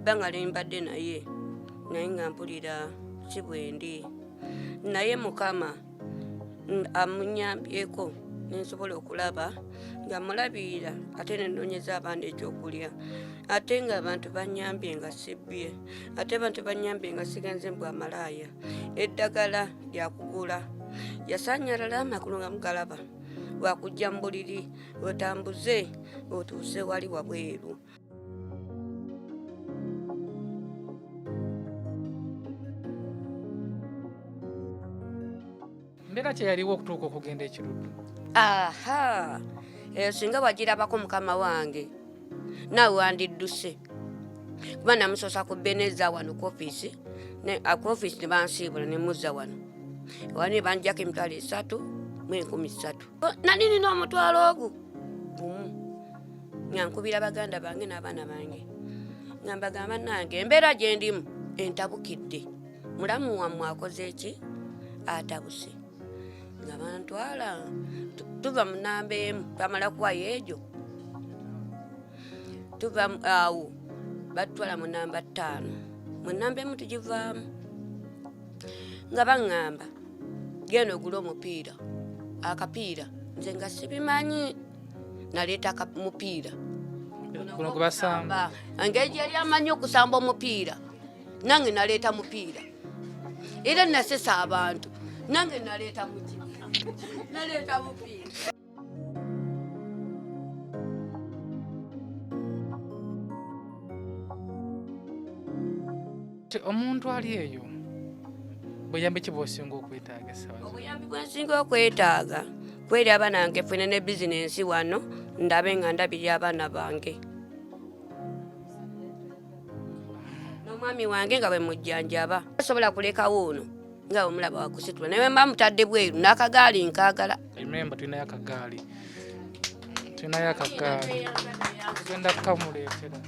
Ebbanga limbadde naye, naye nga mpulira si bwendi, naye Mukama amunyambyeko nensobola okulaba nga mulabirira, ate nenoonyeza abaana ekyokulya, ate nga abantu banyambye nga sibbye, ate abantu banyambye nga sigenze mbwa malaaya. Eddagala lyakugula yasanyalala amakulu nga mugalaba, wakujja mu buliri otambuze otuuse wali wabweru. Mbeera ki eyaliwo okutuuka okugenda ekiruddu? Aha, eyo singa wagirabako mukama wange naawe wandidduse, kuba namusoosa ku Beneza wano ku ofiisi, ku ofiisi ne bansiibula ne muzza wano, wano ne banjjako 300,300. Nali nina omutwalo ogwo gumu nga nkubira baganda bange n'abaana bange nga mbagamba nange embeera gye ndimu entabukidde, mulamu wammwe akoze ki, atabuse. Nga bantwala tuva mu namba emu, twamala kuwayo egyo, tuva awo batutwala mu namba 5, mu namba emu tugivaamu nga baŋŋamba genda ogule omupiira, akapiira nze nga sibimanyi, naleeta mupiira guno gwe basamba, engeri gyeyali amanyi okusamba omupiira, nange naleeta mupiira, era nasesa abantu, nange naleeta muki, naleeta mupiira. Omuntu ali eyo buyambi ki bw'osinga okwetaaga? Obuyambi bwe nsinga okwetaaga kweri abaana bange, fune ne bizinensi wano ndabe nga ndabirira abaana bange n'omwami wange nga bwe mujjanjaba. Sobola kulekawo ono nga bwe mulaba wakusitula, naye mba mutadde bweru n'akagaali nkaagala. Remember, tulinayo akagaali, tulinayo akagaali, tugenda kukamuleetera.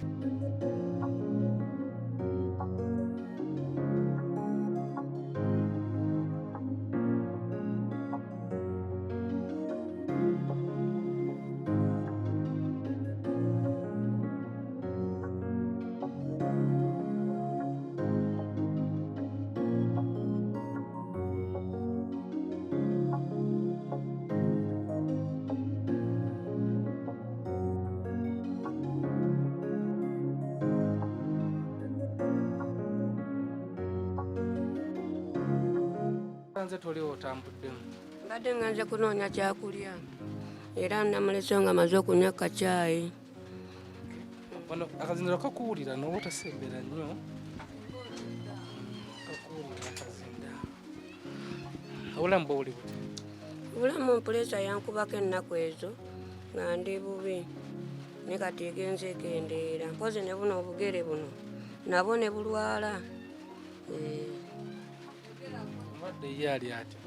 Nze toli otambuddemu? Mbadde nga nze kunoonya kyakulya, era namulese nga maze okunywa kacaayi. Wano akazindaalo kakuwulira n'oba otasembera nnyo, kakuwulira akazindaalo. Obulamu bwo buli buti? Obulamu puleesa yankubako ennaku ezo nga ndi bubi, ne kati egenze ekendeera, mpozi ne buno obugere buno nabwo ne bulwala. Omulwadde ye ali atya?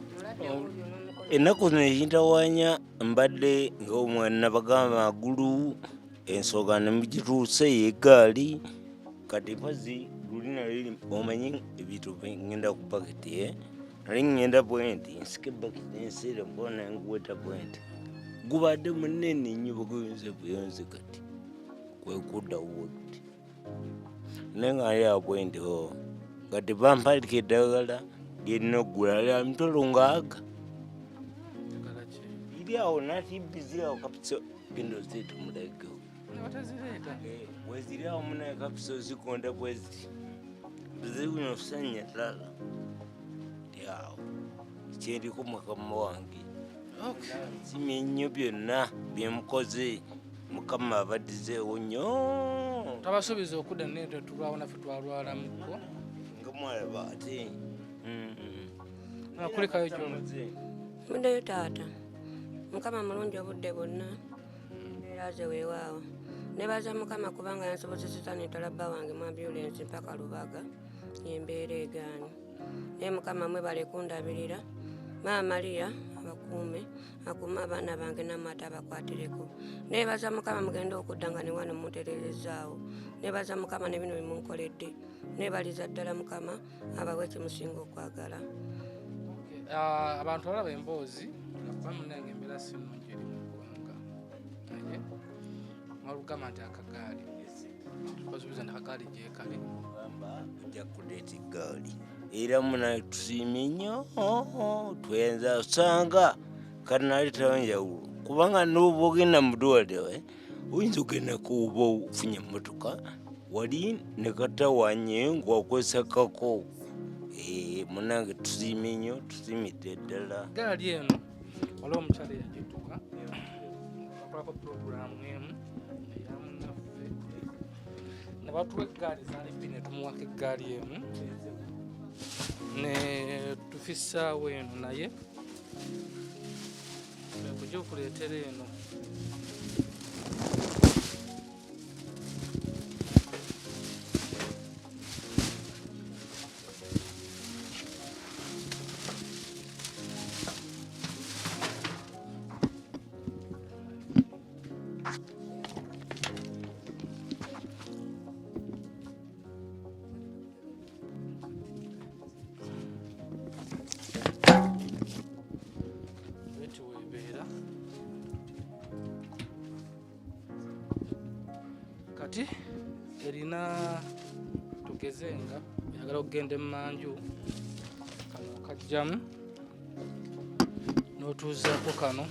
Ennaku zino ekintawaanya mbadde ng'omwana nabagamba magulu ensonga ne mugituuse y'eggaali, kati mpozi luli nali omanyi ebintu ngenda ku baketi, nali ngenda bwenti nsika ebaketi enseera mpona nguweta bwenti, gubadde munene nnyo buguyunze buyunze, kati kwe kuddawo bweti naye nga ali awo bwenti ho, kati bampalika eddagala lyerina okugula lya mitwalo ngaaga iri awo natibbizi awo kapiso genda ozireeta omulaggewo weziri awo munaye kapiso zigonda bweziti zikuno sanyalala awo kyendiko mukama wange simye nnyo byonna byemukoze, Mukama abaddizeewo nnyo. Twabasuubiza okudda naye tetulwawo, naffe twalwalamuko nga mwalaba ate. Kulikayo gy'oli. Muddeyo taata, Mukama mulungi obudde bwonna, embeera ze weewaawo. Nebaza Mukama kubanga yansobozesezza nentwala bba wange mu ambulensi mpaka Lubaga, embeera egaanye. Naye Mukama mwebale kundabirira. Maama Maria abakuume, akuume abaana bange nammwe ate abakwatireko. Nebaza Mukama mugende okudda nga ne wano muntereerezzaawo. Nebaza Mukama ne bino bye munkoledde. Nebaliza ddala Mukama abawe kyemusinga okwagala. Abantu balaba emboozi nga munange embeera si nnungi eri mu ggwanga, naye mwalugamba nti akagaali. Basuubiza nti akagaali gyekali. Gamba ojja kuleeta eggaali era muna tusiimye nnyo, tweyanza osanga kanaleetawo njawulo kubanga n'oba ogenda mu ddwaliro oyinza ogendako oba ofunye emmotoka wali ne katawanye ng'wakozesa kako. Munange tusiimye nnyo, tusiimidde ddala. Gaali eno waliwo omukyala eyagituka akolako puroguraamu emu eya munnaffe ne batuwa eggaali zaali bbiri ne tumuwako eggaali emu ne tufissaawo eno naye kujja okuleetera eno. Kati erina tugeze nga oyagala okugenda emmanju kano okajjamu n'otuuzaako kano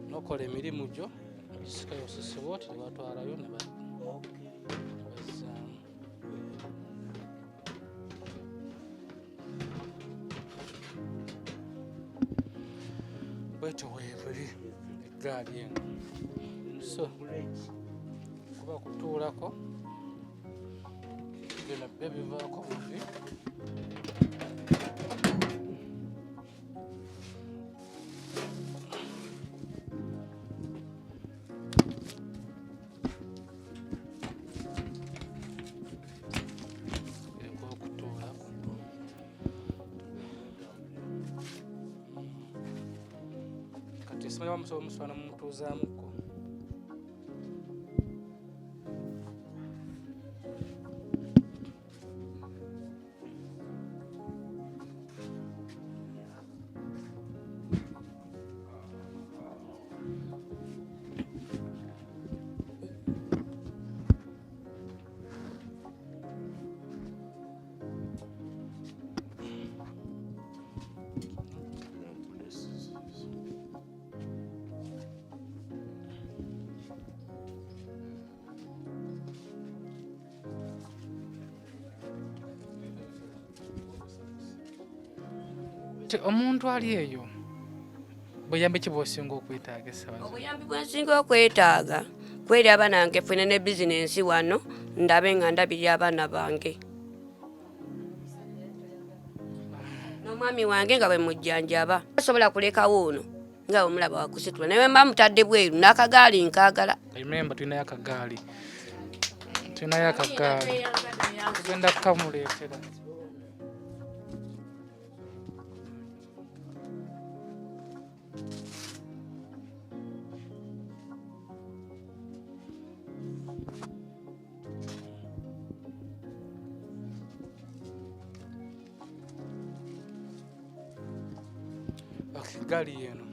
nokola emirimu gyo ogisikayo osisiba oti ne batwalayo ne bazzaamu. Bwetyo weebuli eggaali eno. So kuba kutuulako bino byo bivaako buvi. Simanyi oba musobola mumutuuzaamuko. Omuntu ali eyo buyambi ki bw'osinga okwetaagisa? Obuyambi bwe nsinga okwetaaga kweri abaana bange ffene ne bizinensi wano ndabe nga ndabirira abaana bange n'omwami wange nga bwe mujjanjaba. Sobola kulekawo ono nga bwe mulaba wakusitula naye mba mutadde bweru n'akagaali nkaagala. Remember tulinayo akagaali, tulinayo akagaali tugenda kukamuleetera. Gaali eno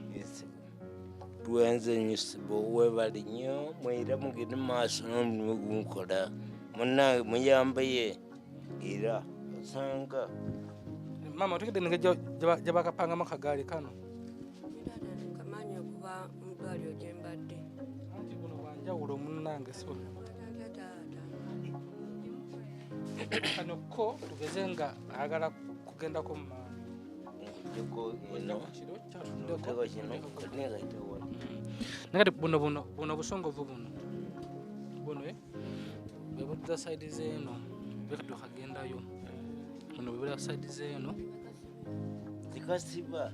Tuwenze nnyo ssebo, weebale nnyo, mwera mugende mu maaso n'omulimu gumukola. Munnange muyambaye era osanga. Maama otegedde engeri gye bakapangamu akagaali kano? Kamanyi okuva mu ddwaliro gye mbadde. Anti buno bwa njawulo munnange si kano ko tugeze nga ayagala kugendako mu maanyi. Naye kati buno buno buno obusongovu buno buno bwe budda sayidi z'eno bwe tukagendayo buno bwe budda sayidi z'eno Zikasiba.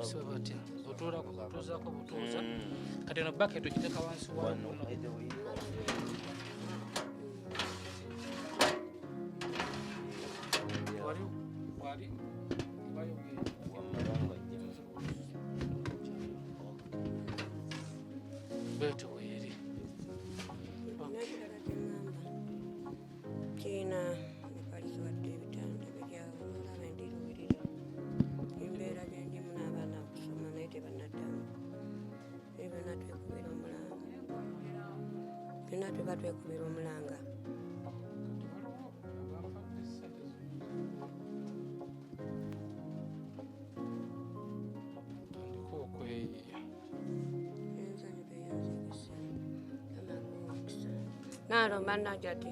Siba batya otuuzaako butuuza. Kati eno baketi ogiteeka wansi wayo buno. Wali wali bayogera bwetyo weeri. N'ekirala kye ŋŋamba, kirina mifaliso wadde ebitanda biri awo, nolaba endiruwirira embeera gye ndimu n'abaana okusoma naye tebannaddamu. Naye byonna twekubira omulanga, byonna tuba twekubira omulanga. Kati waliwo abampadde ssente tandika okweyiiya. Enzanyo beyanzigisa amakuwakisa nalo bannajati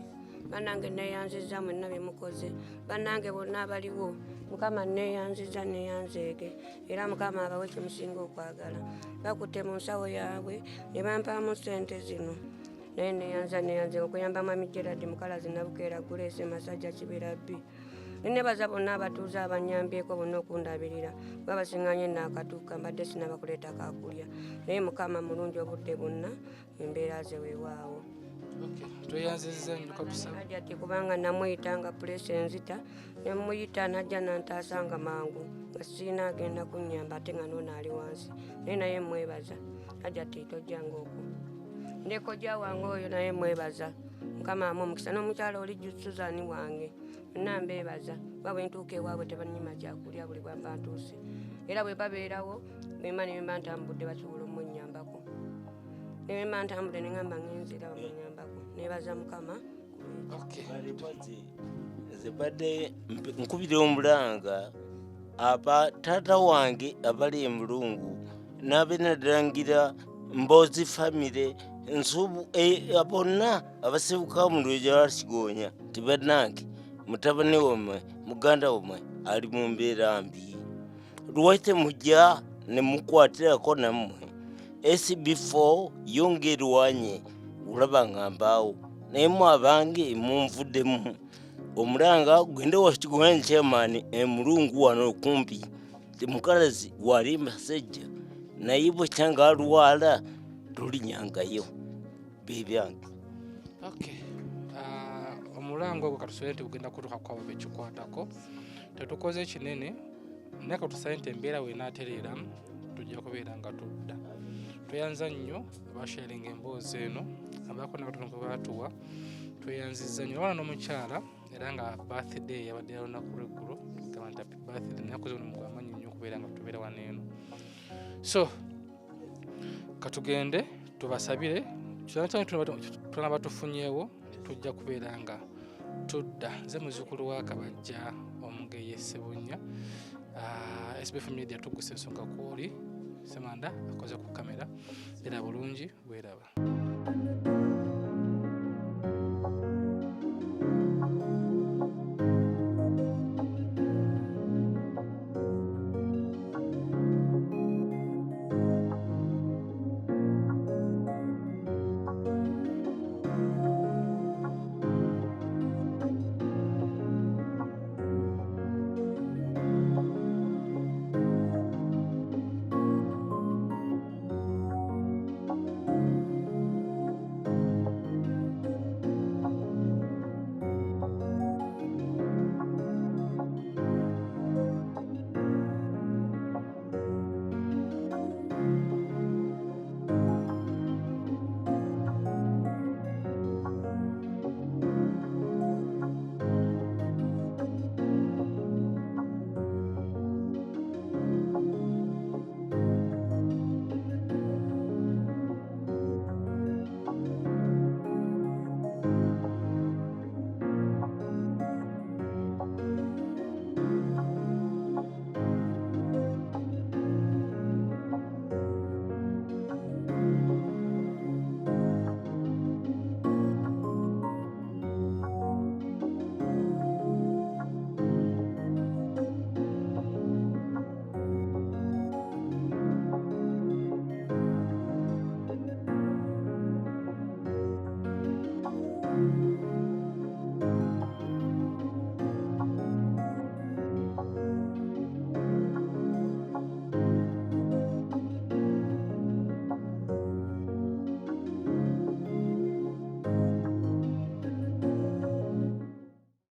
bannange, neyanziza mwenna byemukoze bannange bonna abaliwo. Mukama neyanziza, neyanzeege, era Mukama abawe kyemusinga okwagala. Bakutte mu nsawo yaabwe ne bampaamu ssente zino, naye neyanza, neyanze okuyamba Mwami Gerard Mukalazi Nabukeera Gulese Masajja Kibira B. Nenebaza bonna abatuuze abanyambyeko bonna okundabirira, kuba basiŋŋanye naakatuuka mbadde sinaba kuleeta kakulya, naye Mukama mulungi obudde bwonna, embeera ze weewaawo. Okay, tweyanzizza nnyo, katusaba. Hajati, kubanga namuyita nga puleesa enzita, nemuyita najja nantaasanga mangu nga siina agenda kunnyamba, ate nga noono ali wansi, naye naye mwebaza. Hajati, tojjanga okwo, ndekojja wange oyo naye mwebaza, Mukama amu omukisa, n'omukyala oli Suzani wange, bonna mbeebaza, kuba bwe ntuuka ewaabwe tebanyima kyakulya buli bwamba ntuuse, era bwe babeerawo bwemba ne bemba ntambudde basobola omunnyambako, ne bemba ntambudde ne ngamba ngenze era bamunnyambako. Neebaza Mukama. Okay. Nze badde nkubira omulanga aba taata wange abali emulungu n'abenadangira Mbozi family nsubu bonna abasibuka mu lweja lwa Kigonya nti bannange, mutabani wammwe, muganda wammwe ali mu mbeera mbi, lwaki temujja ne mukwatirako nammwe SB4 yo ng'erwanye olaba nga mbaawo, naye mwe abange munvuddemu. Omulanga gende wa Kigonya chairman emulungu wano okumpi Mukalazi wali masajja, naye bwekyanga alwala tolinyangayo bebyange. Okay. Ah, omulango ogwo katusabe nti gugenda kutuuka kwabo bekikwatako. Tetukoze kinene, naye katusabe nti embeera wenaatereeramu tujja kubeera nga tudda. Tweyanza nnyo abasharinga emboozi eno, abaako nakatono ke baatuwa, tweyanziza nnyo. Abaana n'omukyala era nga birthday yabadde ya lunaku lweggulo, tugamba nti happy birthday. Naye akoze omulimu gw'amaanyi nnyo okubeera nga tubeera wano eno, so katugende tubasabire kyona tunaba tufunyeewo, tujja kubeera nga tudda. Nze muzzukulu wa Kabajja Omugeye Ssebunya. Ah, SBF Media tugusa ensonga kwoli Semanda akoze ku kamera. Era bulungi, weeraba.